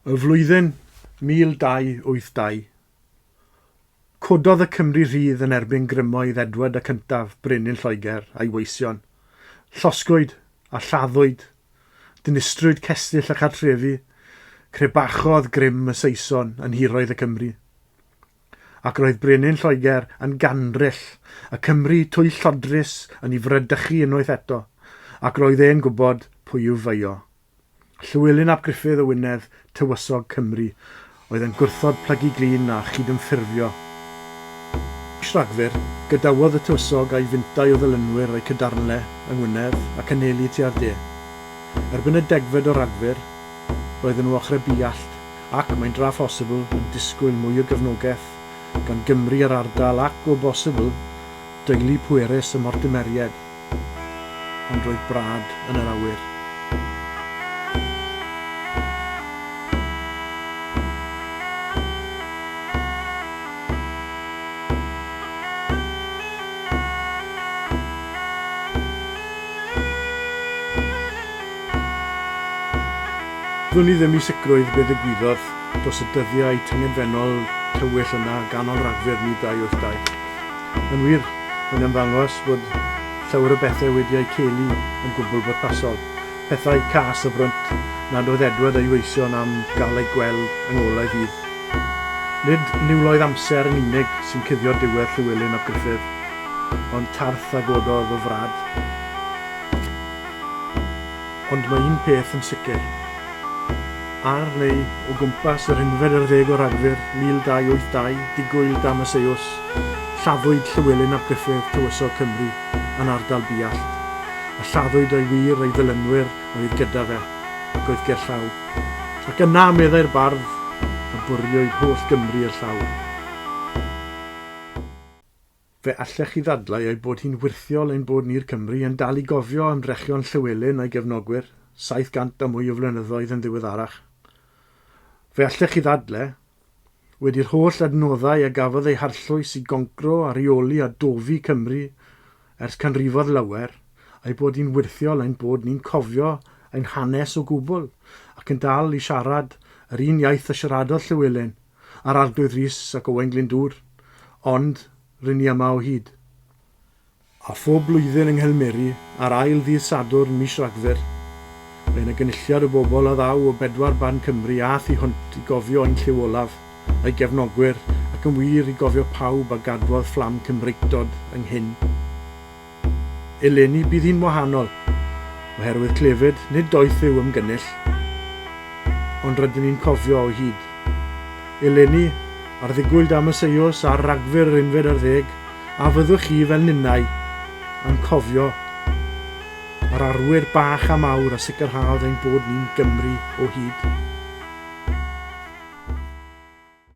Y flwyddyn 1282, cododd y Cymry Rhydd yn erbyn grymoedd Edward y Cyntaf, Brenin Lloegr, a'i weision. Llosgwyd a lladdwyd, dinistrwyd cestyll a chartrefi, crebachodd grym y Saeson yn nhiroedd y Cymry. Ac roedd Brenin Lloegr yn gandryll, y Cymry twyllodrus yn ei fradychu unwaith eto, ac roedd e'n gwybod pwy i'w feio. Llywelyn ap Gruffydd o Wynedd, Tywysog Cymru, oedd yn gwrthod plygu glin a chydymffurfio. Mis Rhagfyr, gadawodd y Tywysog a'i fintai o ddilynwyr eu cadarnle yng Ngwynedd ac anelu tua'r de. Erbyn y degfed o Ragfyr, roedden nhw ochrau Buallt ac, mae'n dra phosibl, yn disgwyl mwy o gefnogaeth gan Gymry yr ardal ac, o bosibl, deulu pwerus y Mortimeriaid. Ond roedd brad yn yr awyr. Wn i ddim i sicrwydd be ddigwyddodd dros y dyddiau tyngedfennol tywyll yna ganol Rhagfyr 1282. Yn wir, mae'n ymddangos bod llawer o bethau wedi eu celu yn gwbl bwrpasol, pethau cas a brwnt nad oedd Edward a'i weision am gael eu gweld yng ngolau ddydd. Nid niwloedd amser yn unig sy'n cuddio diwedd Llywelyn ap Gruffydd, ond tarth a gododd o frad. Ond mae un peth yn sicr. Ar neu o gwmpas yr unfed ar ddeg o Ragfyr 1282, digwyl Damaseus, lladdwyd Llywelyn ap Gruffydd, Tywysog Cymru, yn ardal Buallt, a lladdwyd ei wŷr a'i ddilynwyr oedd gyda fe, ac oedd gerllaw. Ac yna, meddai'r bardd, y bwriwyd holl Gymru i'r llawr. Fe allech chi ddadlau ei bod hi'n wyrthiol ein bod ni'r Cymry yn dal i gofio ymdrechion Llywelyn a'i gefnogwyr, 700 a mwy o flynyddoedd yn ddiweddarach. Fe allech chi ddadle, wedi'r holl adnoddau a gafodd eu harllwys i goncro a rheoli a dofi Cymru ers canrifoedd lawer, ei bod hi'n wyrthiol ein bod ni'n cofio ein hanes o gwbl ac yn dal i siarad yr un iaith a siaradodd Llywelyn a'r Arglwydd Rhys ac Owain Glyndŵr, ond rŷn ni yma o hyd. A phob blwyddyn yng Nghelmeri, ar ail ddydd Sadwrn mis Rhagfyr, mae yna gynulliad o bobl a ddaw o bedwar ban Cymru a thu hwnt i gofio ein lliw olaf, a'i gefnogwyr, ac yn wir i gofio pawb a gadwodd fflam Cymreictod ynghyn. Eleni bydd hi'n wahanol, oherwydd clefyd, nid doeth yw ymgynnull, ond rydyn ni'n cofio o hyd. Eleni, ar ddigwyl Damaseios ar Ragfyr yr unfed ar ddeg, a fyddwch chi, fel ninnau, yn cofio yr arwyr bach a mawr a sicrhaodd ein bod ni'n Gymry o hyd?